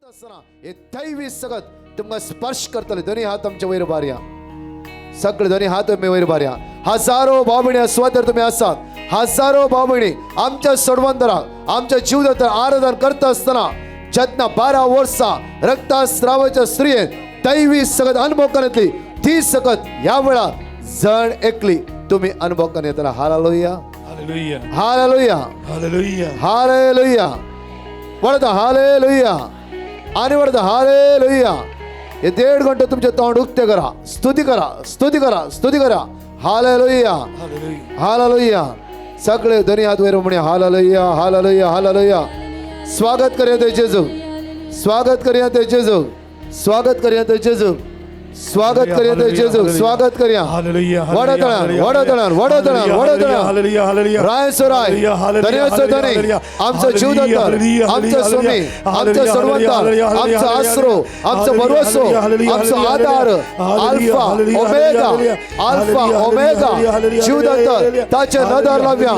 आसतना हे दैवी सगत तुमकां स्पर्श करतले. दोनी हात आमच्या वयर बारया, सगळे दोन्ही हात तुमी वयर बारया. हजारो भाव स्वतर तुमी आसात, हजारो भाव भयणी आमच्या सोडवंतराक आमच्या जीवदातर आराधन करता आसतना जेन्ना 12 वर्सां रक्तस्रावाच्या स्त्रियेन दैवी सगत अनुभव करतली ती सगत ह्या वेळार जण एकली तुम्ही अनुभव करून येताना. Hallelujah, hallelujah, hallelujah, hallelujah, hallelujah. वळता हालेलुया आणि वळता हालेलुया. हे 1.5 घंटे तुमचे तोंड उक्ते करा, स्तुती करा, स्तुती करा, स्तुती करा. Hallelujah, hallelujah. सगळे दोन्ही हात वयर म्हणे हालेलुया, हालेलुया, हालेलुया. स्वागत करूया ते जेजू, स्वागत करूया ते जेजू, स्वागत करूया ते जेजू, स्वागत करूया ते जेजू, स्वागत करूया. वडतळान, वडतळान, वडतळान, वडतळान. राय सोराय, धन्याचो धनी, आमचो जीवदातर, आमचो स्वामी, आमचो सर्वंतार, आमचो आसरो, आमचो भरवसो, आमचो आधार, अल्फा ओमेगा, अल्फा ओमेगा, जीवदातर ताचे नदर लावया.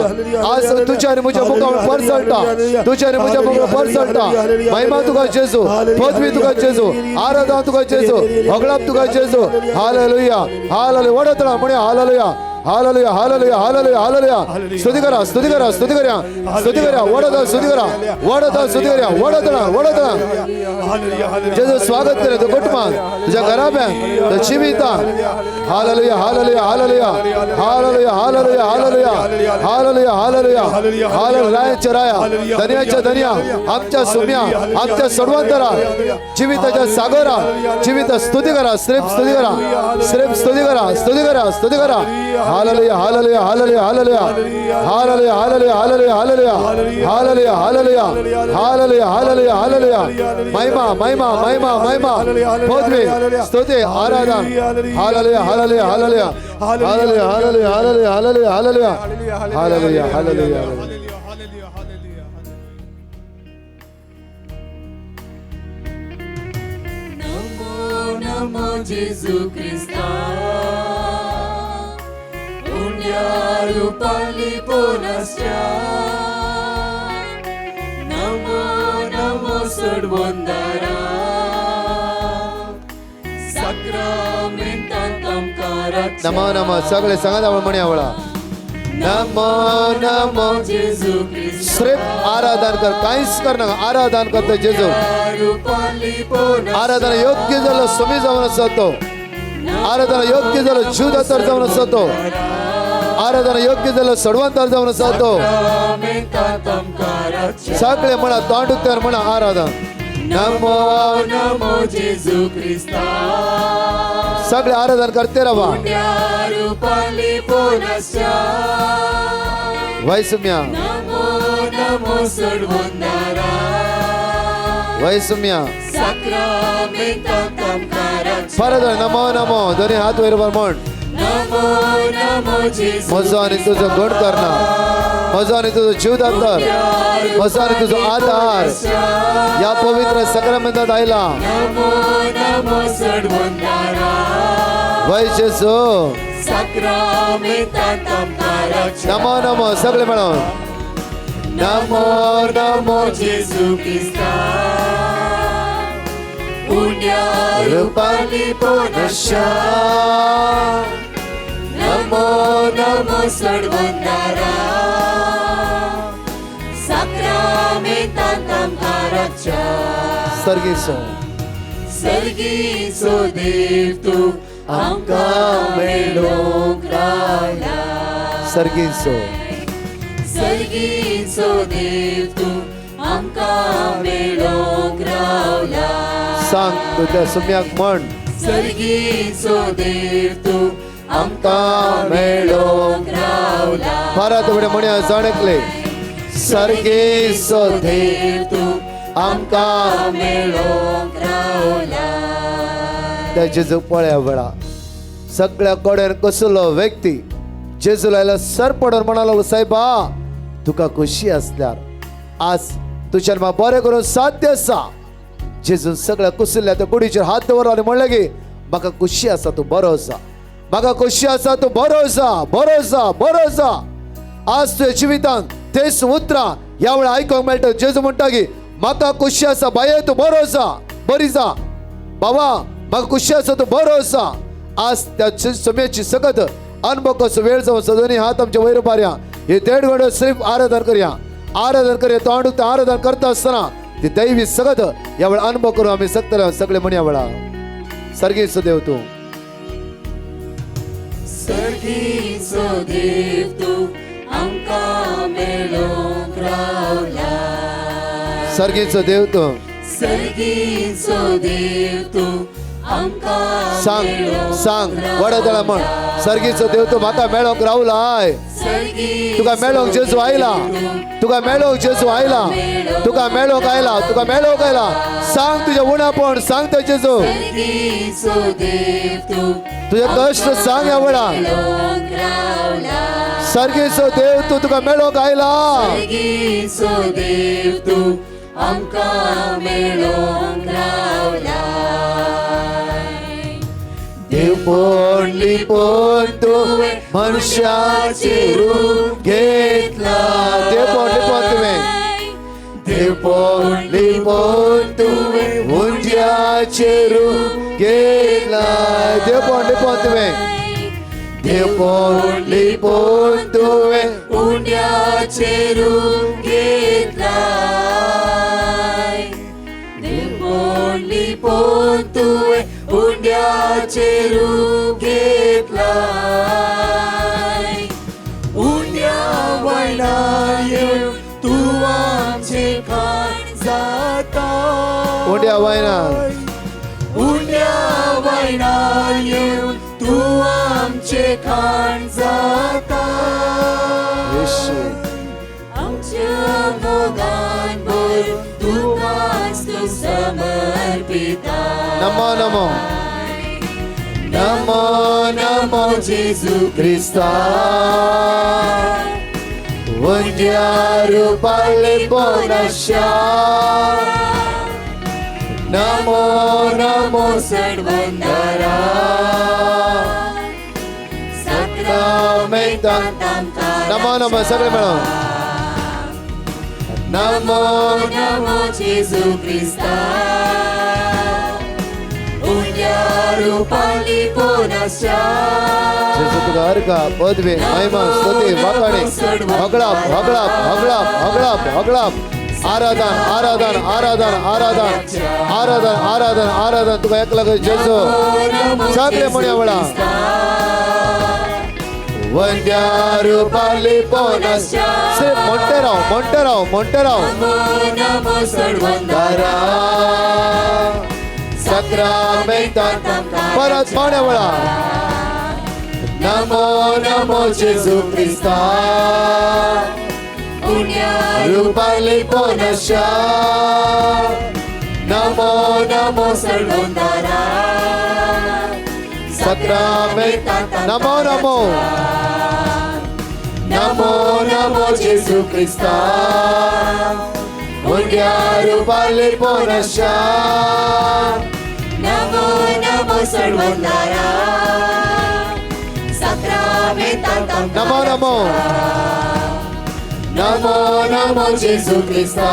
आज तुझ्या आनी म्हज्या मुखार परजळटा, तुझ्या आनी म्हज्या मुखार परजळटा. महिमा तुका जेजू, पदवी तुका जेजू, आराधना तुका जेजू, होगळाप तुका जेजू. Hallelujah, hallelujah. वडतळा म्हणे hallelujah, hallelujah, hallelujah, hallelujah, hallelujah. स्तुती करा, स्तुती करा, स्तुती करा, स्तुती करा. वडतळा स्तुती करा, वडतळा स्तुती करा, वडतळा, वडतळा. जेजू स्वागत करे तो कुटुंबान, तुझ्या घराब्यान, तुझ्या जिवितान. Hallelujah, hallelujah, hallelujah, hallelujah, hallelujah, hallelujah, hallelujah, hallelujah, hallelujah. रायाच्या राया, धन्याच्या धन्या, आमच्या सुम्या, आमच्या सर्वांतरा, जिविताच्या सागरा, जिवित स्तुती करा, श्रेप स्तुती करा, श्रेप स्तुती करा, स्तुती करा, स्तुती करा. Hallelujah, hallelujah, hallelujah, hallelujah, hallelujah, hallelujah, hallelujah, hallelujah, hallelujah, hallelujah, hallelujah, hallelujah, hallelujah. महिमा, महिमा, महिमा, महिमा, पदवी, स्तुती, आराधना. Hallelujah, hallelujah, hallelujah, hallelujah, hallelujah, hallelujah, hallelujah, hallelujah, hallelujah, hallelujah. नमो नमो जेजू क्रिस्ता, पुण्यारुपाली पोनस्या. नमो नमो सोडवंदारा, साक्रामेंतांत आमकां राखच्या. नमो नमो. सगळे सांगात आवड म्हणी आवडा. नमो नमो जेजू क्रिस्ता, श्रेप आराधन कर, कांयच कर नाका. आराधन करता जेजू, आराधना योग्य जालो समी जावन आसा तो, आराधना योग्य जालो जीवदातर जावन आसा तो, आराधना योग्य जालो सडवंतर जावन आसा तो. सगळे म्हणा, तोंड उक्त्यार म्हणा आराधना. नमो नमो जेजू क्रिस्ता, सगळे आराधन करते रावा. पुण्यारुपाली पोनस्या. वैसुम्या, नमो नमो सोडवंदारा, वैसुम्या. साक्रामेंतांत आमकां राखच्या. परत नमो नमो. दोन्ही हात वयर म्हण. नमो नमो जेजू, म्हजो आनी तुजो गुण करना, म्हजो आनी तुजो जीवदातर, म्हजो आनी तुजो आधार ह्या पवित्र सक्रामेंतांत आयला. नमो नमो सोडवंदारा, वय जेजू. साक्रामेंतांत आमकां राखच्या. नमो नमो. सगळे मेळोन नमो नमो जेजू क्रिस्ता, पुण्यारुपाली पोनस्या. नमो नमो सोडवंदारा, साक्रामेंतांत आमकां राखच्या. सर्गीचो, सर्गीचो देव तूं आमकां मेळोंक रावला. सर्गीचो, सर्गीचो देव तूं आमकां मेळोंक रावला. सांग तुझ्या सुम्याक म्हण. सर्गीचो देव तूं आमकां मेळोंक रावला. परत उडे म्हण्या जाण एकले. सर्गीचो देव तूं आमकां मेळोंक रावला. त्या जेजू पळया वेळा सगळ्या कडेन कसलो व्यक्ती जेजू लायला सर पडून म्हणालो, साहेबा तुका खुशी असल्यार आज तुज्यान म्हाका बरें करून साध्य आसा. जेजून सगळ्या कुसल्या त्या कुडीचेर हात दवरलो आनी म्हणलें की म्हाका खुशी आसा, तूं बरो आसा, म्हाका खुशी आसा, तूं बरो आसा, बरो आसा, बरो आसा. आज तुज्या जिवितांत तेच उतरां ह्या वेळार आयकूंक मेळटा. जेजू म्हणटा की म्हाका खुशी आसा बाये तूं बरो आसा, बरी जा बाबा, म्हाका खुशी आसा तूं बरो आसा. आज त्या समयाची सगत अनुभव कसो वेळ जावन सदनी हात आमच्या वयर पारया. हे देड घंटो सिर्फ आराधन करया, आराधन करया. तोंड उक्तें आराधन करता आसतना ती दैवी सगत ह्या वेळार अनुभव करून आमी शकतले सगळे म्हणया वेळा. सर्गीचो देव तूं, सर्गीचो देव तूं आमकां मेळोंक रावला. सर्गीचो देव तूं, सर्गीचो देव तूं आमकां सांग सांग वडदळा म्हण. सर्गीचो देव तूं म्हाका मेळोंक रावलाय. तुका मेळोंक जेजू आयला, तुका मेळोंक जेजू आयला, तुका मेळोंक आयला, तुका मेळोंक आयला. सांग तुजें उणापण, सांग ते जेजू, तुजे कश्ट सांग ह्या वेळा. सर्गीचो देव तूं तुका मेळोंक आयला. सर्गीचो देव तूं आमकां मेळोंक रावला. देव पण लिपोवन तुवें मनशाचें रूप घेतला. देव पण लिपोवन तुवें, देव पण लिपोवन तुवें उंज्याचें रूप घेतला. देव पण लिपोवन तुवें, देव पण लिपोवन तुवें उंड्याचें रूप घेतला. देव पण लिपोवन तुवें उंड्याचें रूप घेतला. उंड्या वयल्यार येवन तूं आमचें खाण जाता. उंड्या वयल्यार, उंड्या वयल्यार येवन तूं आमचें खाण जाता. आमच्या मोगान भरून तुकाच तूं समर्पिता. नमो नमो नमो नमो जेजू क्रिस्ता, उंड्या रुपार लिपोनाशा. नमो नमो सडवंदारा साक्रामेंतांत. नमो नमो सगळे मेळोन. नमो नमो जेजू क्रिस्ता, उंड्या रुपार लिपोनाशा. जेजू तुका अर्घा पदवी महिमा स्तुती वाखाणे होगळाप होगळाप होगळाप होगळाप होगळाप. आराधन आराधन आराधन आराधन आराधन आराधन आराधन तुका एकला जेजू. सगळे म्हणया वेळा. वंद्या रुपार लिपोनाशा. सिर्फ म्हणते राव, म्हणते राव, म्हणते राव. दारा साक्रामेंतांत. परत म्हणया वेळा. नमो नमो जेजू क्रिस्ता, रुपार लिपोनाशा. नमो नमो सडवंदारा साक्रामेंतांत. नमो नमो नमो नमो जेजू क्रिस्ता, उंड्या रुपार लिपोनाशा. नमो नमो सडवंदारा साक्रामेंतांत. नमो नमो नमो नमो जेजू क्रिस्ता,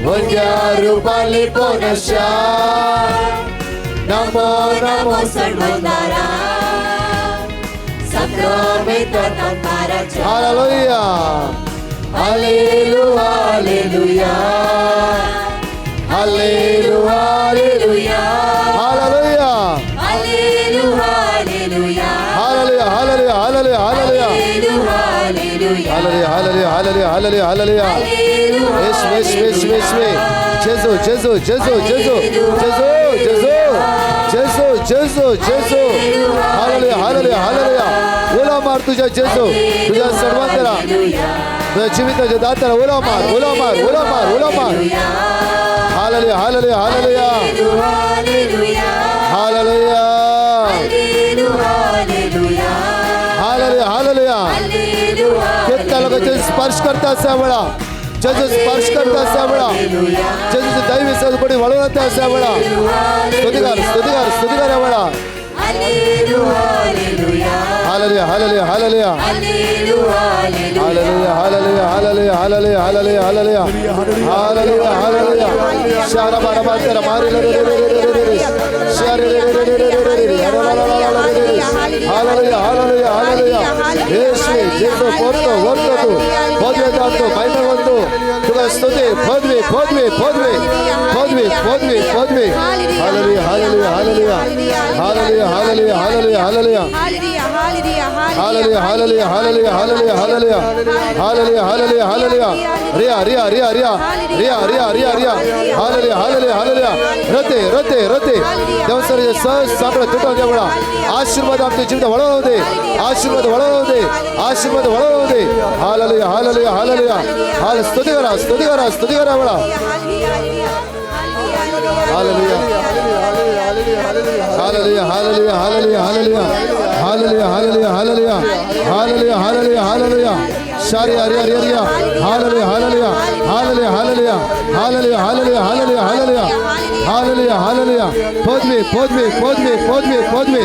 उंड्या रुपार लिपोनाशा. नमो नमो सडवंदारा साक्रामेंतांत. हालेलुया hallelujah hallelujah hallelujah hallelujah hallelujah hallelujah hallelujah hallelujah hallelujah hallelujah hallelujah hallelujah hallelujah hallelujah. येशू येशू येशू येशू जेजू जेजू जेजू जेजू जेजू जेजू जेजू जेजू जेजू. Hallelujah hallelujah hallelujah. उलो मार तुझ्या जेजू, तुझ्या सर्वांतरा, तुझ्या जिविताच्या दाताला उलो मार, उलो मार, उलो मार, उलो मार. Hallelujah hallelujah hallelujah hallelujah hallelujah hallelujah. त्या लोकांचे स्पर्श करता असा वेळा, जेजू स्पर्श करता असा वेळा, जेजूचे दैवी सदपडी वळवता असा वेळा. स्तुतिकार स्तुतिकार स्तुतिकार या वेळा. Hallelujah. Hallelujah, hallelujah, hallelujah. Hallelujah, hallelujah, hallelujah, hallelujah, hallelujah, hallelujah. Hallelujah, hallelujah. शारा बारा बारा मारी रे रे रे रे रे रे. शारे रे रे रे रे रे रे. Hallelujah, hallelujah, hallelujah. येशू जेजू पोरतो वरतो तू पदवे जातो महिमा वंदो तुका स्तुती पदवी पदवी पदवी पदवी पदवी पदवी. Hallelujah, hallelujah, hallelujah, hallelujah, hallelujah, hallelujah, hallelujah. Hallelujah, hallelujah, hallelujah, hallelujah, hallelujah, hallelujah, hallelujah, hallelujah. Riya Riya Riya Riya Riya Riya Riya Riya. Hallelujah, hallelujah, hallelujah. रते रते रते देवसराचे सहज साकडं तुटून देवळा आशीर्वाद आमच्या जीवित वळवून दे, आशीर्वाद वळवून दे, आशीर्वाद वळवून दे. Hallelujah, hallelujah, hallelujah. हाल स्तुती करा, स्तुती करा, स्तुती करा वळा. Hallelujah, hallelujah, hallelujah, hallelujah, hallelujah, hallelujah, hallelujah, hallelujah, hallelujah, hallelujah, hallelujah. शारी Hari Hari Hari. Hallelujah, hallelujah, hallelujah, hallelujah, hallelujah, hallelujah, hallelujah, hallelujah, hallelujah, hallelujah. पदवी पदवी पदवी पदवी पदवी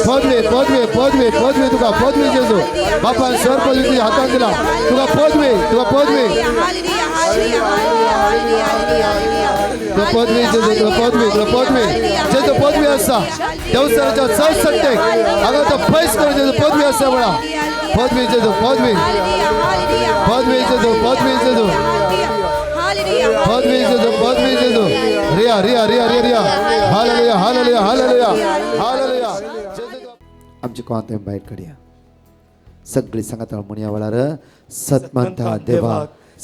पदवी पदवी पदवी पदवी. तुका पदवी जेजू बापान स्वर पदवी तुझ्या हातान दिला. तुका पदवी, तुका पदवी, तुका पदवी जेजू, तुका पदवी, तुका पदवी जेजू. पदवी आसा देवसराच्या चौथ सत्तेक हांगा तो पयस करून जेजू पदवी आसा म्हणा. पदवी जेजू, पदवी, पदवी जेजू, पदवी जेजू, पदवी जेजू, पदवी जेजू. रिया रिया रिया रिया रिया. Hallelujah, hallelujah, hallelujah, hallelujah. आमचे कोणात भायर काडया. सगळी सांगता म्हणया वेळार सतमंता देवा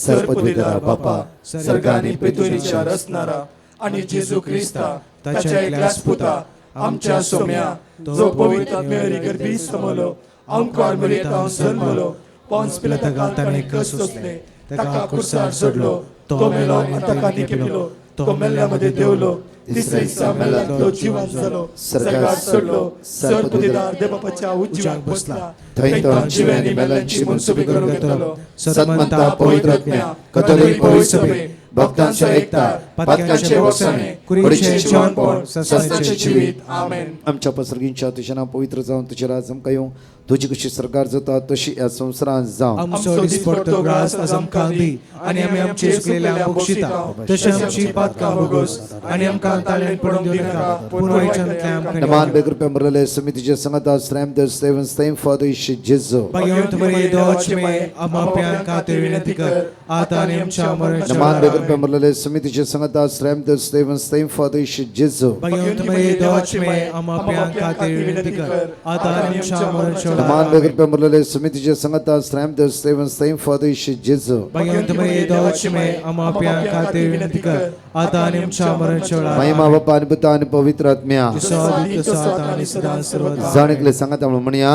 सरपदवीधरा बापा सर्गानी पृथ्वीच्या रचणारा आणि जेजू ख्रिस्ता ताच्या एकल्याच पुता आमच्या सोम्या जो पवित्र आत्म्यारी गर्भी समलो आमकार मरियेंत जल्मलो पोन्स पिलाता ताणें कश्ट सोंसले ताका कुर्सार सोडलो तो मेलो आनी ताका निकेपिलो तो मेल्ल्या मदें देंवलो तिसऱ्या दिसा मेल्ल्यांतलो जिवन जालो सर्गार चडलो सर पदवीदार देवबापाच्या उजव्याक बसला थंय तो जिव्यांनी मेल्ल्यांची मनसुबी करून घेतलो. सतमंता पवित्र आत्म्या कथोलिक पवित्र सभे भक्तांच्या एकता पातकांचे वसणे कुडीचे जिवनपण सस्नाचे जिवीत. आमेन. आमच्या पसरगींच्या तुझ्या नांव पवित्र जावन तुझे राज आमकां येवं. तुजी कशी सरकार जाता तशी ह्या संवसारांत जावं. आमचो दिसपडतो ग्रास आज आमकां दी आनी आमी आमचे चुकलेल्या बक्षिता तशें आमची पातकां भोगोस आनी आमकां ताळ्यान पडून दिवनाका पूण वायटांतल्यान आमकां नमान बेकृपे मरलेले समितीचे संगता श्रेम देव सेवन सेम फादर इशे जेजू. भगवंत मरिये देवाचे माये आम्हा पाप्यां खातीर विनंती कर आता आनी आमच्या मरणाच्या नमान वेळार. बेकृपे मरलेले समितीचे संगता श्रेम देव सेवन सेम फादर इशे जेजू. भगवंत मरिये देवाचे माये आम्हा पाप्यां खातीर विनंती कर आता आनी आमच्या मरणाच्या वेळार. नमान बेकृपे मरलेले समितीचे संगता श्रेम देव सेवन सेम फादर इशे जेजू. भगवंत मरिये देवाचे माये आम्हा पाप्यां खातीर विनंती कर आता आनी आमच्या मरणाच्या वेळार. महिमा बापा आणि पुता आणि पवित्र आत्म्या. जसो आदी तसो आता आनी सदां सर्वदा. जाण एकले सांगता म्हणून म्हणया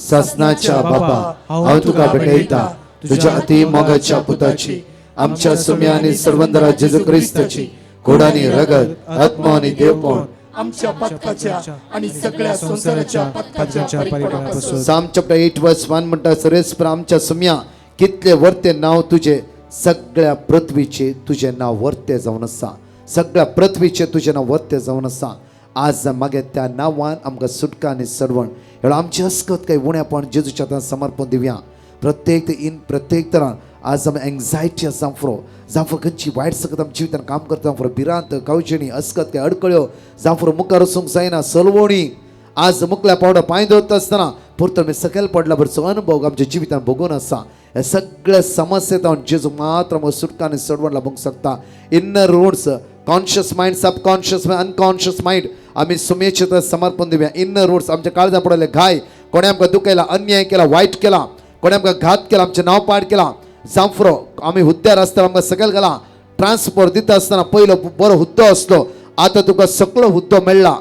सासनाच्या बापा हांव तुका भेटयता तुझ्या अति मोगाच्या पुताची आमच्या सुम्या आणि सर्वंदरा जेजू क्रिस्ताची कोडानी रगत आत्मा आणि देवपण आमच्या पातकाच्या आणि सगळ्या संसाराच्या पातकाच्या परिणामापासून. साम चॅप्टर 8 वर्स 1 म्हणटा सरेस्पर आमच्या सुम्या कितले वर्ते नांव तुझे सगळ्या पृथ्वीचे तुझे नांव वर्ते जावन आसा. सगळ्या पृथ्वीचे तुझे नांव वर्ते जावन आसा. आज मागीर त्या नांवान आमकां सुटका आनी सरवण ह्या आमची अस्कत काय उणेपण जेजूच्या हातान समर्पण दिवया. प्रत्येक इन प्रत्येक तरान आज आमी एंग्जायटी आसा जावं जावं खंयची वायट सकत आमच्या जिवितान काम करता जावं भिरांत कावचेणी अस्कत काय अडकळ्यो जावं मुखार वचूंक जायना सलवणी आज मुकल्या पावडा पांय दवरता आसतना परतून आमी सकयल पडला बरचो अनुभव आमच्या जिवितान भोगून आसा. ह्या सगळ्या समस्येत हांव जेजू मात्र आमकां सुटका आनी सडवण लाबूंक शकता. Inner roots conscious mind subconscious mind unconscious mind आमी सुमेचे तर समर्पण दिवया. इन्नर रूट्स आमच्या काळजा पडले घाय कोणें आमकां दुखयला अन्याय केला वायट केला कोणें आमकां घात केला आमचें नांव पाड केला जांफरो आमी हुद्द्यार आसतना आमकां सकयल घाला ट्रान्सफर दिता आसतना पयलो बरो हुद्दो आसलो आतां तुका सगळो हुद्दो मेळ्ळा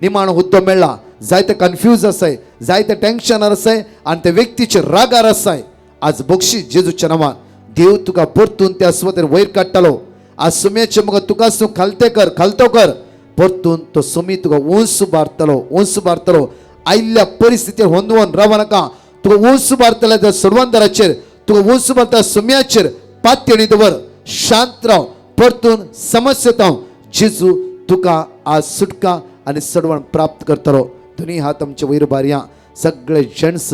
निमाणो हुद्दो मेळ्ळा. जायते कन्फ्यूज आसाय जायते टेन्शनार आसाय आनी ते व्यक्तीचे रागार आसाय. आज बक्षीस जेजूच्या नांवान देव तुका परतून त्या सुवातेर वयर काडटलो. आज सुम्याचे मुखार तुका तूं खालते कर खालतो कर परतून तो सुमी तुका उंच उबारतलो उंच उबारतलो. आयिल्ल्या परिस्थितीर होंदवून राव नाका. तुका उंच उबारतले त्या सर्वंदराचेर तुका उंच उबारता सुम्याचेर पातयणी दवर शांत राव परतून समस्येत हांव जेजू तुका आज सुटका आनी सडवण प्राप्त करतलो. दोन्ही हात आमचे वयर बारया, सगळे जेंट्स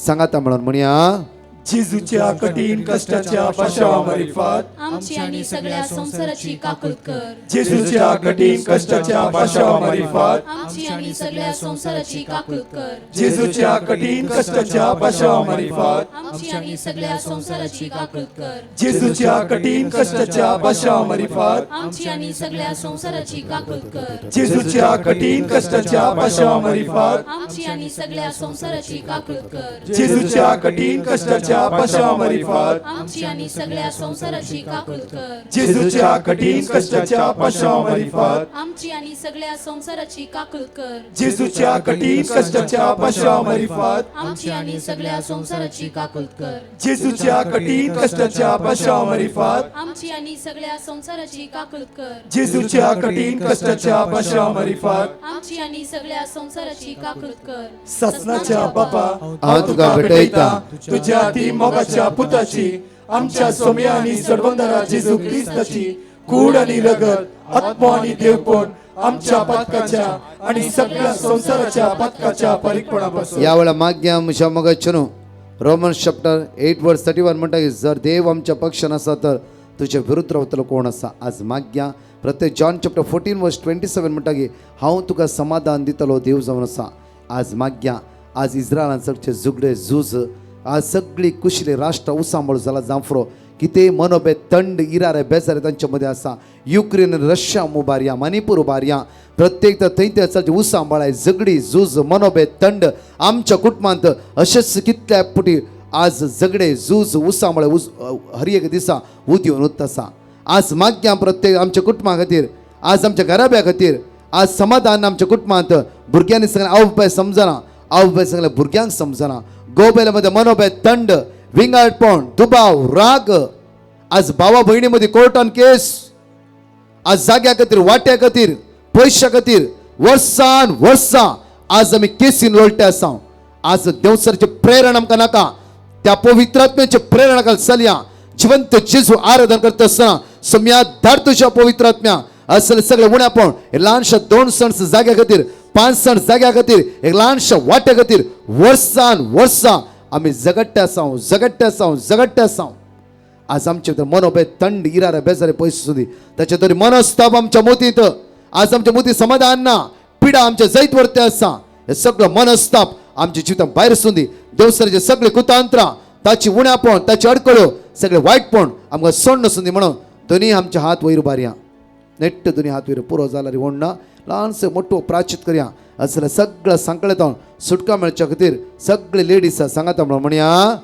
सांगाता म्हणून म्हणया, जेजूच्या कठीण कष्टाच्या पाशावा मारिफात आमची आणि सगळ्या संसाराची काकूत कर. जेजूच्या कठीण कष्टाच्या पाशावा मारिफात आमची आणि सगळ्या संसाराची काकूत कर. जेजूच्या कठीण कष्टाच्या पाशावा मारिफात आमची आणि सगळ्या संसाराची काकूत कर. जेजूच्या कठीण कष्टाच्या पाशावा मारिफात आमची आणि सगळ्या संसाराची काकूत कर. जेजूच्या कठीण कष्टाच्या पाशावा मारिफात आमची आणि सगळ्या संसाराची काकूत कर. जेजूच्या कठीण कष्टाच्या पाशावा मारिफात आमची आणि सगळ्या संसाराची काकूत कर. जेजूच्या कठीण कष्टाच्या पाशावा मारिफात आमची आणि सगळ्या संसाराची काकूत कर. जेजूच्या कठीण कष्टाच्या पाशावा मारिफात आमची आणि सगळ्या संसाराची काकूत कर. जेजूच्या कठीण कष्टाच्या पाशावा मारिफात आमची आणि सगळ्या संसाराची काकूत कर. जेजूच्या कठीण कष्टाच्या पाशावा मारिफात आमची आणि सगळ्या संसाराची काकूत कर. ससनाच्या बापा, हांव तुका भेटयता तुझ्या ती मोगाच्या पुताची, आमच्या सोम्या आणि सर्वंदरा जेजू क्रिस्ताची कूड आणि रगत, आत्मा आणि देवपण आमच्या पातकाच्या आणि सगळ्या संसाराच्या पातकाच्या परिपणापासून. या वेळा माग्या म्हज्या मोगाचें रोमन चॅप्टर 8 वर्स 31 म्हणटा की जर देव आमच्या पक्षान आसा तर तुजे विरुद्ध रावतलो कोण आसा. आज माग्या प्रत्येक जॉन चॅप्टर 14 वर्स 27 म्हणटा की हांव तुका समाधान दितलो देव जावन आसा. आज माग्या आज इस्रायलान सगळे झुगडे झूज, आज सगळी कुशिल्ली राष्ट्रां उसांबळ जाला जांफरो, कितें मनोबे थंड इरारे बेजारे तांचे मदें आसा. युक्रेन रशिया उबारया, मणिपूर उबारया, प्रत्येक थंय थंय चलचे उसांबळाय झगडी झूज मनोबे थंड आमच्या कुटुंबांत अशेंच कितल्या पुटी आज झगडे झूज उसांबळे उस हर एक दिसा उदयन उरता आसा. आज माग्या प्रत्येक आमच्या कुटुंबा खातीर, आज आमच्या घराब्या खातीर, आज समाधान आमच्या कुटुंबांत भुरग्यांनी सगळें आवय बापाय समजना, आवय बापाय सगळ्या भुरग्यांक समजना, गोबेल्या मध्ये मनोबे थंड विंगाडपण दुबाव राग, आज भावा भयणी मध्ये कोर्टान केस, आज जाग्या खातीर वाट्या खातीर पयशा खातीर वर्सान वर्सां आज आमी केसीन लोळटे आसा. आज देवसराचें प्रेरण आमकां नाका, त्या पवित्रात्म्याचें प्रेरणा घाल चलया. जिवंत जेजू आराधन करता आसतना सम्या धाड तुज्या पवित्रात्म्या असले सगळे उण्यापण ल्हानशा 2 सण जाग्या खातीर, 5 सण जाग्या खातीर, एक ल्हानशा वाट्या खातीर वर्सान वर्सां आमी झगडटे आसा, झगडटे आसा, झगडटे आसा. आज आमचे भितर मनोबे थंड इरारे बेजारे पयस सुदी, ताचे तरी मनस्ताप आमच्या मोतींत, आज आमच्या मोती समाधान ना, पिडा आमच्या जैत वरते आसा. हे सगळं मनस्ताप आमच्या जिवितां भायर सुंदी. देवसराचे सगळे कुतांत्रां, ताची उण्यापण, ताची अडकळ्यो, सगळे वायटपण आमकां सोडण सुंदी. म्हणून दोन्ही आमचे हात वयर उबारया, नेट्ट दोन्ही हात वयर पुरो जाला रे ओडना ल्हानसो मोठो प्राचित करया. असले सगळं सांकळें सुटका मेळच्या खातीर सगळे लेडीज सांगाता म्हणून म्हणया,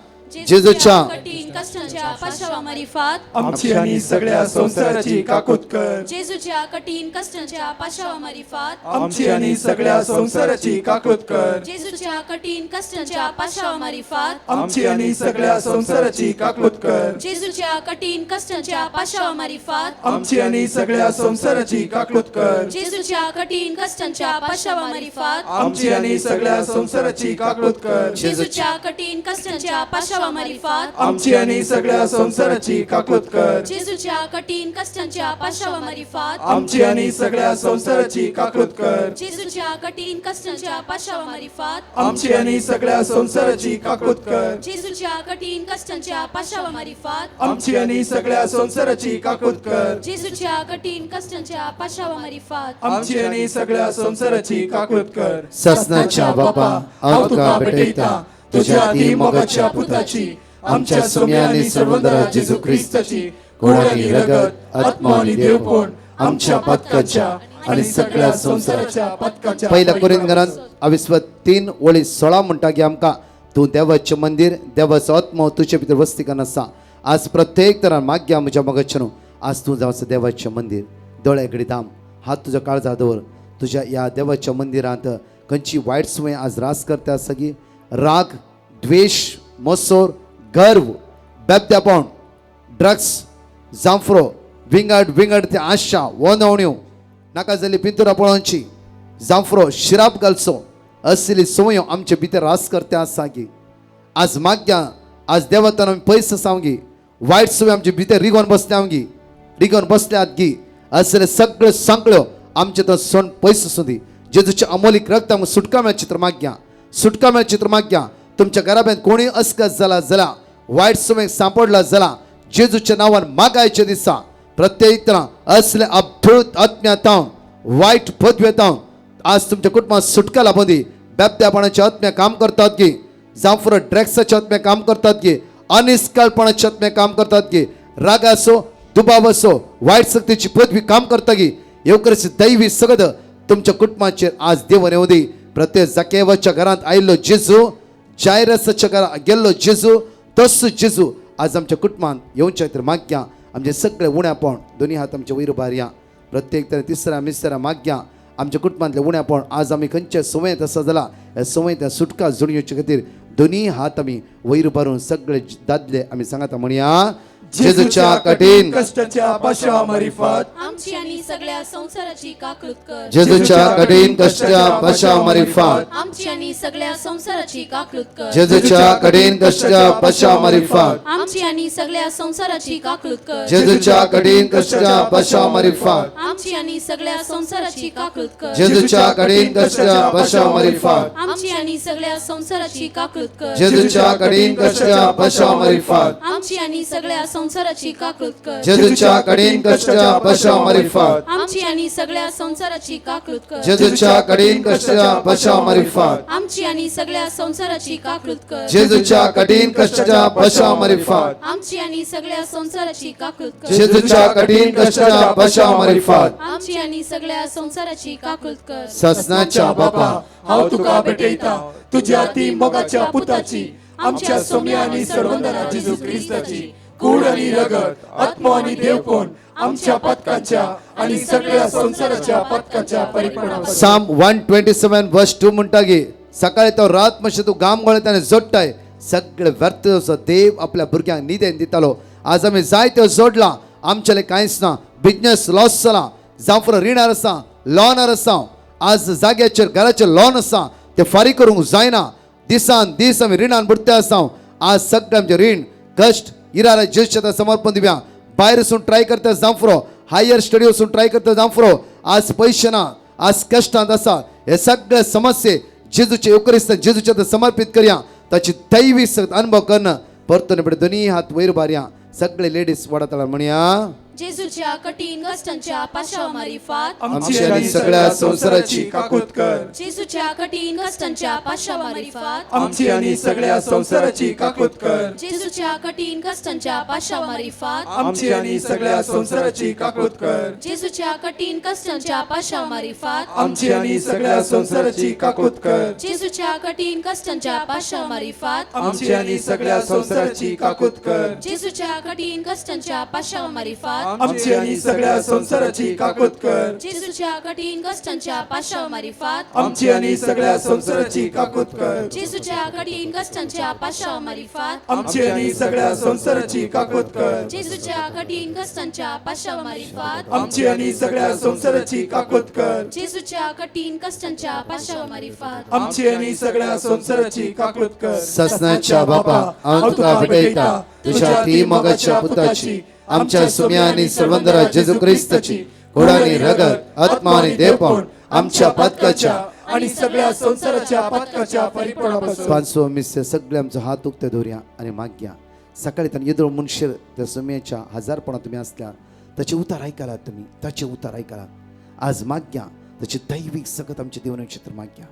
जेजूच्या कठीण कष्टांच्या पाशावा मारिफात आमची आणि सगळ्या संसाराची काकूत कर. जेजूच्या कठीण कष्टांच्या पाशावा मारिफात आमची आणि सगळ्या संसाराची काकूत कर. जेजूच्या कठीण कष्टांच्या पाशावा मारिफात आमची आणि सगळ्या संसाराची काकूत कर. जेजूच्या कठीण कष्टांच्या पाशावा मारिफात आमची आणि सगळ्या संसाराची काकूत कर. जेजूच्या कठीण कष्टांच्या पाशावा मारिफात आमची आणि सगळ्या संसाराची काकूत कर. जेजूच्या कठीण कष्टांच्या पाशावा मारिफात आमची आणि सगळ्या संसाराची काकूत कर. जेजूच्या कठीण कष्टांच्या पाशावा मारिफात आमची आणि सगळ्या संसाराची काकूत कर. जेजूच्या कठीण कष्टांच्या पाशावा मारिफात आमची आणि सगळ्या संसाराची काकूत कर. जेजूच्या कठीण कष्टांच्या पाशावा मारिफात आमची आणि सगळ्या संसाराची काकूत कर. जेजूच्या कठीण कष्टांच्या पाशावा मारिफात आमची आणि सगळ्या संसाराची काकूत कर. ससनाच्या बापा, हांव तुका भेटयता तुझ्या ती मोगाच्या पुताची, आमच्या सोम्या आणि सर्वंदरा जेजू क्रिस्ताची कूड आणि रगत, आत्मा आणि देवपण आमच्या पातकाच्या आणि सगळ्या संसाराच्या पातकाच्या. पहिल्या कोरिंथकरांत अविस्वत 3 ओळी 16 म्हणटा की आमकां तूं देवाचें मंदीर, देवाचो आत्मो तुजे भितर वस्ती करून आसा. आज प्रत्येक तरान माग्या म्हज्या मोगाचें न्हू, आज तूं जावचो देवाचें मंदीर. दोळे घडी दाम, हात तुज्या काळजा दवर. तुज्या ह्या देवाच्या मंदिरांत खंयची वायट संवय आज रास करता सगळी, राग, द्वेश, मसोर, गर्व, बेबद्यापण, ड्रग्स, जांफरो, विंगड विंगड ते आशा वनवण्यो, नाका जाल्ली पिंतुरां पळोवची, जांफरो, शिराप घालचो, असली संवयो आमचे भितर रास करता आसा गी. आज माग्या आज देवतान आमी पयस आसाव गी, वायट संवय आमचे भितर रिगोन बसल्या गी, रिगोन बसल्यात गी, असले सगळ्यो सांकळ्यो आमचे तो सण पयस आसूं दी. जेजूच्या अमोलीक रक्त आमकां सुटका मेळचें चित्र मागया, सुटका मेळचें चित्र मागया. तुमच्या घराब्यांत कोणूय अस्कस जाला जाला, वायट सुमेक सांपडला जाला, जेजूच्या नांवान मागायचे दिसा प्रत्येक तरा असले अद्भुत आत्म्या तावन, वायट पदवे तावन आज तुमच्या कुटुंबात सुटका लाभूं दी. बेबद्यापणाच्या आत्म्या काम करतात की, जांव ड्रग्साच्या आत्म्या काम करतात की, अनिस्काळपणाच्या आत्म्या काम करतात की, रागाचो दुबावाचो वायट शक्तीची पदवी काम करता की, येवकरची दैवी सगद तुमच्या कुटुंबाचेर आज देवन येवं दी. प्रत्येक जाकेवाच्या घरांत आयिल्लो जेजू, जायरसाच्या घरात गेल्लो जेजू, तस जेजू आज आमच्या कुटुंबांत येवच्या खातीर मागया. आमचे सगळे उण्यापण दोन्ही हात आमचे वयर उबारया. प्रत्येक तरेन तिसऱ्या मिसऱ्या मागया. आमच्या कुटुंबांतले उण्यापण आज आमी खंयच्या संवयेंत आसा जाला, ह्या संवयेंत सुटका जोडून येवचे खातीर दोन्ही हात आमी वयर उबारून सगळे दादले आमी सांगाता म्हणया, जेजूच्या कठीण कष्टाच्या पाशा मारिफात आमची आणि सगळ्या संसाराची काकळूत कर. जेजूच्या कठीण कष्टाच्या पाशा मारिफात आमची आणि सगळ्या संसाराची काकळूत कर. जेजूच्या कठीण कष्टाच्या पाशा मारिफात आमची आणि सगळ्या संसाराची काकळूत कर. जेजूच्या कठीण कष्टाच्या पाशा मारिफात आमची आणि सगळ्या संसाराची काकळूत कर. जेजूच्या कठीण कष्टाच्या पाशा मारिफात आमची आणि सगळ्या संसाराची काकळूत कर. जेजूच्या कठीण कष्टाच्या पाशा मारिफात आमची आणि सगळ्या संसाराची काकळूत कर. जेजूच्या कठीण कष्टाच्या पाशा मारिफात आमची आणि सगळ्या संसाराची काकळूत कर. जेजूच्या कठीण कष्टाच्या पाशा मारिफात आमची आणि सगळ्या संसाराची काकळूत कर. जेजूच्या कठीण कष्टाच्या पाशा मारिफात आमची आणि सगळ्या संसाराची काकळूत कर. जेजूच्या कठीण कष्टाच्या पाशा मारिफात आमची आणि सगळ्या संसाराची काकळूत कर. ससनाच्या बापा, हांव तुका भेटयता तुझ्या ती मोगाच्या पुताची, आमच्या सोम्या आणि सर्वंदना जेजू क्रिस्ताची कूड आणि रगत, आत्मा आणि देवपण आमच्या पातकाच्या आणि सगळ्या संसाराच्या पातकाच्या परिपणापासून. साम 127 वर्स 2 म्हणटा की सकाळी तो रात मातशें तूं गाम गळत आनी जोडटाय सगळे व्यर्थ जावचो. देव आपल्या भुरग्यांक निदेन दितालो. आज आमी जायत्यो जोडलां, आमच्याले कांयच ना. बिजनेस लॉस जाला, जावं फुडें रिणार आसा, लॉनार आसा, आज जाग्याचेर घराचेर लॉन आसा, ते फारीक करूंक जायना. दिसान दीस आमी रिणान बुडते आसा. आज सगळें आमचें रीण कश्ट इरारा जेजूच्या समर्पण दिवया. भायर वचून ट्राय करता जावं फुरो, हायर स्टडी वचून ट्राय करता जावं फुरो, आज पयशे ना, आज कश्टांत आसा. हे सगळे समस्ये जेजूचे येवकरिस्त जेजूच्या आतां समर्पीत करया. ताची दैवी अनुभव करणं परतून फुडें दोन्ही हात वयर उबारया. सगळे लेडीज वडाताळा म्हणया, जेजूच्या कठीण कष्टांच्या पाशाव मारिफात आमची आणि सगळ्या संसाराची काकूत कर. जेजूच्या कठीण कष्टांच्या पाशाव मारिफात आमची आणि सगळ्या संसाराची काकूत कर. जेजूच्या कठीण कष्टांच्या पाशाव मारिफात आमची आणि सगळ्या संसाराची काकूत कर. जेजूच्या कठीण कष्टांच्या पाशाव मारिफात आमची आणि सगळ्या संसाराची काकूत कर. जेजूच्या कठीण कष्टांच्या पाशाव मारिफात आमची आणि सगळ्या संसाराची काकूत कर. जेजूच्या कठीण कष्टांच्या पाशाव मारिफात आमची आणि सगळ्या संसाराची काकूत कर. जेजूच्या कठीण कष्टांच्या पाशाव मारिफात आमची आणि सगळ्या संसाराची काकूत कर. जेजूच्या कठीण कष्टांच्या पाशाव मारिफात आमची आणि सगळ्या संसाराची काकूत कर. जेजूच्या कठीण कष्टांच्या पाशाव मारिफात आमची आणि सगळ्या संसाराची काकूत कर. जेजूच्या कठीण कष्टांच्या पाशाव मारिफात आमची आणि सगळ्या संसाराची काकूत कर. ससनाच्या बापा, हांव तुका भेटयता तुझ्या ती मोगाच्या पुताची, आमच्या सुम्या आणि सर्वंदरा जेजू क्रिस्ताची घोडानी रगत, आत्मा आणि देवपण आमच्या पातकाच्या आणि सगळ्या संसाराच्या पातकाच्या परिपणापासून. पांचवो मिस सगळे आमचो हात उक्ते दवरया आनी मागया. सकाळी ताणें येदोळ मनशेर त्या सुम्याच्या हजारपणा तुमी आसल्यार ताचे उतार आयकलात तुमी, ताचे उतार आयकलात. आज मागया ताची दैवीक सकत आमचे देवनाक्षेत्र क्षेत्र मागया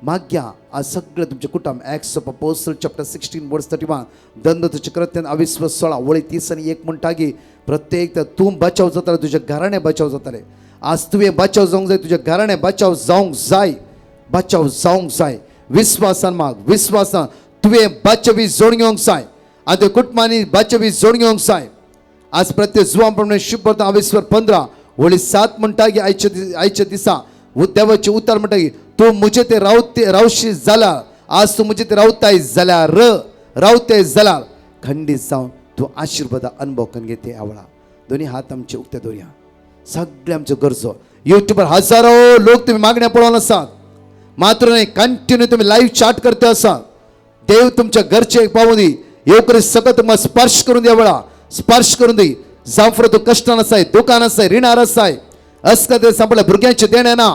मागया. आज सगळें तुमचें कुटुंब Acts of Apostle chapter 16 verse 31 दंड तुझे कृत्यान अविस्वास 16 वळी 30 आनी 1 म्हणटा की प्रत्येक तूं बचाव जाताले, तुज्या घराणें बचाव जाताले. आज तुवें बचाव जावंक जाय, तुज्या घराणें बचाव जावंक जाय, बचाव जावंक जाय. विस्वासान माग, विस्वासान तुवें बचावी जोड घेवंक जाय आनी तुज्या कुटुंबांनी बचावी जोड घेवंक जाय. आज प्रत्येक जुवां प्रमाणे शुभ्रता अविस्वर 15 वळी 7 म्हणटा की आयच्या दिसा देवाचें उतर म्हणटा की तूं म्हजे ते रावते रावशी जाल्यार, आज तूं म्हजे ते रावताय जाल्यार, रावताय जाल्यार खंडीत जावन तूं आशिर्वादा अनुभव करून घेते. आवळा दोन्ही हात आमचे उक्ते दवरया. सगळे आमच्यो गरजो युट्यूबार हजारो लोक तुमी मागण्या पळोवन आसात, मात्र न्हय कंटिन्यू तुमी लायव्ह चाट करते आसात. देव तुमच्या घरचे पावूं दी, येवकरी सकत तुमकां स्पर्श करून दी, वेळा स्पर्श करून दी. जावं फुडें तूं कश्टान आसाय, दुकान आसाय, रिणार आसाय, अस्कते सांपडल्या भुरग्यांचें देणें ना,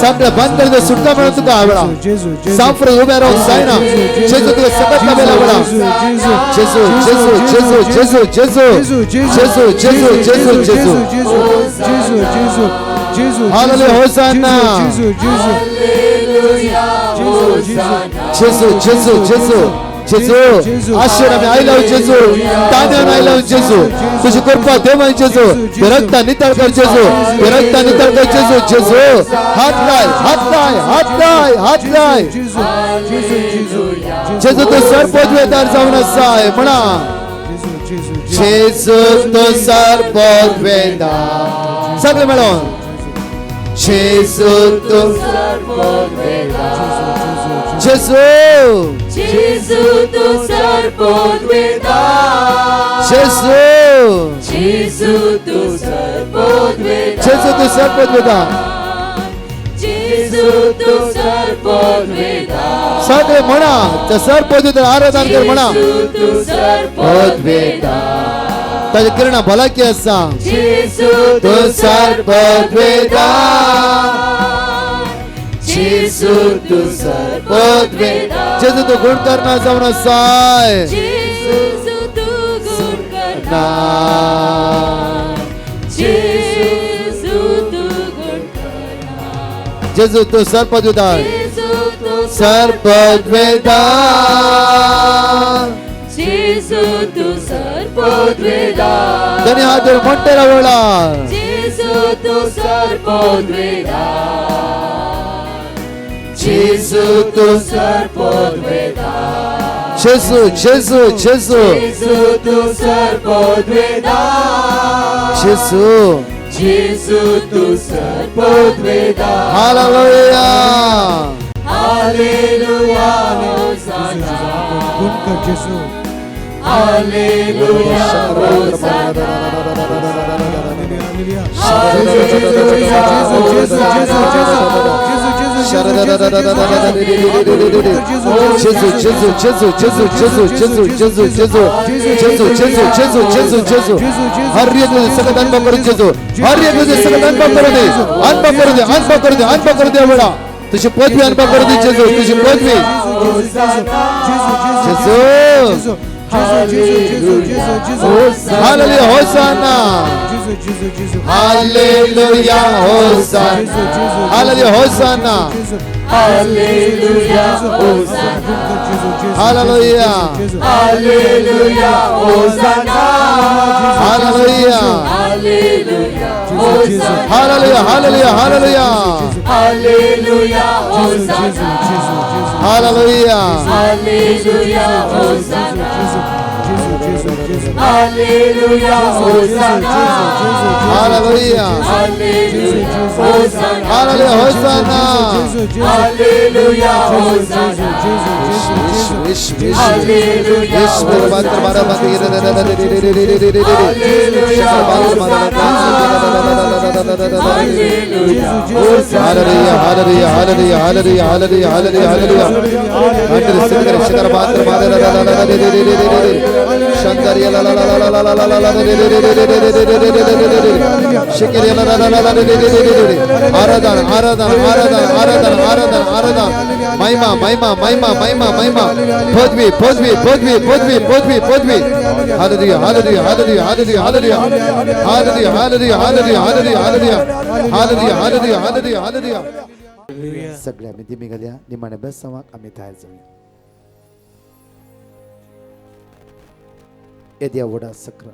सगळें बंद कर सुटका मेळून तुका आवडा सांफ्र उबे रावूंक जायना जेजू तुका सकत लाभेला आवडा जेजू जेजू जेजू जेजू जेजू जेजू जेजू जेजू जेजू जेजू जेजू हालेलुया होसाना जेजू जेजू जेजू जेजू जेजू आशेर आमी आयला जेजू तान्यान आयला जेजू तुजी कृपा देवान जेजू रक्ता नितळ कर जेजू रक्ता नितळ कर जेजू जेजू हात लाय हात लाय हात लाय हात लाय जेजू तूं सर्वपदवेदार जावन आसाय म्हणा जेजू तूं सर्वपदवेदार सगळे मेळोन जेजू तूं जेजू जेजू तूं सर्वपदवेदार जेजू जेजू तूं सर्वपदवेदार जेजू तूं सर्वपदवेदार जेजू तूं सर्वपदवेदार सगळे म्हणा त्या सर्वपदवेदार आराधन कर म्हणा जेजू तूं सर्वपदवेदार ताच्या किरणा भलायकी आसा जेजू तूं सर्वपदवेदार जेजू तूं सर्वपदवेदार जेजू तूं गुण करना जावन आसाय जेजू तूं गुण करना जेजू तूं गुण करना जेजू तूं सर्वपदवेदार जेजू तूं सर्वपदवेदार जेजू तूं सर्वपदवेदार धनी हात धरून म्हणटे रावला जेजू तूं सर्वपदवेदार जेजू तूं सर्वपदवेदार जेजू जेजू जेजू जेजू तूं सर्वपदवेदार जेजू जेजू तूं सर्वपदवेदार हालेलुया हालेलुया होसाना गुण कर जेजू हालेलुया होसाना हालेलुया जेजू जेजू जेजू जेजू जेजू जेजू जेजू जेजू जेजू जेजू जेजू जेजू जेजू हर एक सगळं अनुभव करून जेजू हर एक सगळं अनुभव करू दे अनुभव करू दे अनुभव करू दे अनुभव करू दे वेळा तुझी पदवी अनुभव करू दे जेजू तुझी पदवी जेजू hallelujah hosanna hallelujah hosanna hallelujah hosanna hallelujah hosanna hallelujah hallelujah hosanna hallelujah hallelujah hosanna hallelujah hallelujah hallelujah hallelujah hosanna hallelujah hallelujah hosanna hallelujah hosanna hallelujah hallelujah hosanna hallelujah hosanna hallelujah hosanna Yeshu Yeshu Yeshu मेरे पात्र मारा बात hallelujah hallelujah hallelujah hallelujah hallelujah hallelujah hallelujah under singer Shikhar पात्र मारा शंकर ला ला ला ला ला ला ला ला शिकर ला ला ला ला आराधन आराधन आराधन आराधन आराधन आराधन महिमा महिमा महिमा महिमा महिमा पदवी पदवी पदवी पदवी पदवी पदवी hallelujah hallelujah hallelujah hallelujah hallelujah hallelujah hallelujah hallelujah hallelujah hallelujah hallelujah hallelujah hallelujah. सगळे आम्ही दिमी घालया निमाणे बेसांवाक आमी तयार जावया. येद्या व्हडा सक्र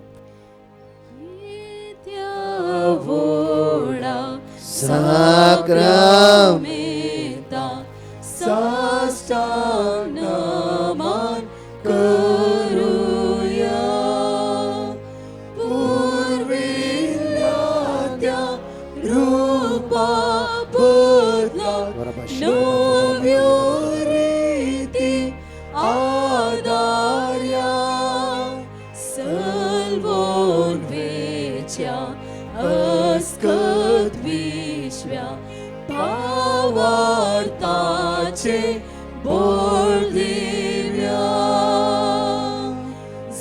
साक्रामेंता साष्टांग नमन करूया पुर्विल्ल्या त्या रूपा बदला नव्यो रिती आदार्या सल्वोन वेच्या अस्कत विश्व्या पावार्ताचे बोल दिव्या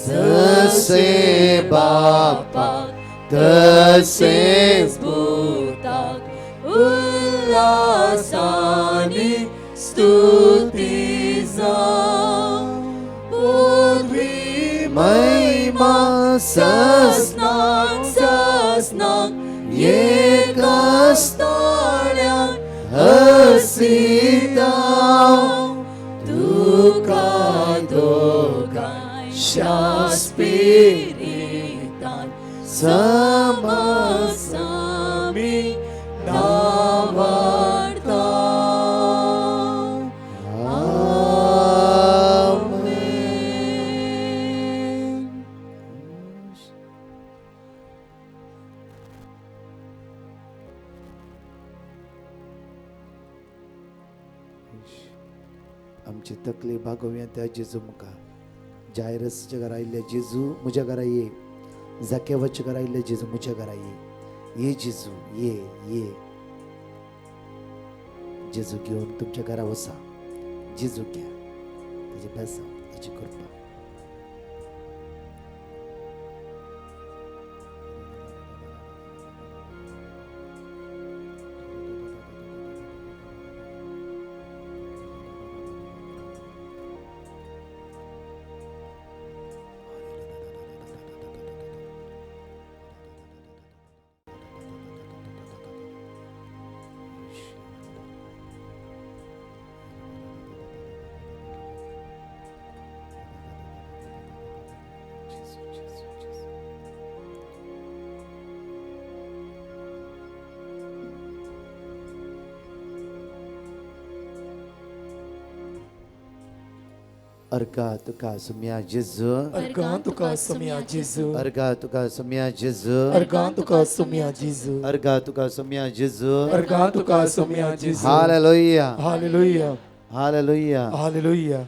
जसे बापा तसेच भूताक उल्लासान ग्लासांनी स्तुती जावं पदवी महिमा ससनाक ससनाक एकास्ताण्याक हसिता तुका दोगांय स्पिरितान समसामी नावाडता. आमेन. आमची तकली भागोवया त्या जेजू मुखार. जायरसच्या घरा आयिल्ल्या जेजू म्हज्या घरा ये, जाकेवाच्या घरा आयिल्ल्या जेजू म्हज्या घरा ये, ये जेजू ये ये. जेजू घेवन तुमच्या घरा वसा, जेजू घ्या, ताजे बेसांव, ताची कृपा. अर्गा तुका सुम्या जेजू, अर्गां तुका सोम्या जेजू, अर्गा तुका सुम्या जेजू, अर्गां तुका सोम्या जेजू, अर्गा तुका सुम्या जेजू. अर्गां तुका सोम्या जेजू. Hallelujah, hallelujah, hallelujah. हालेलुया.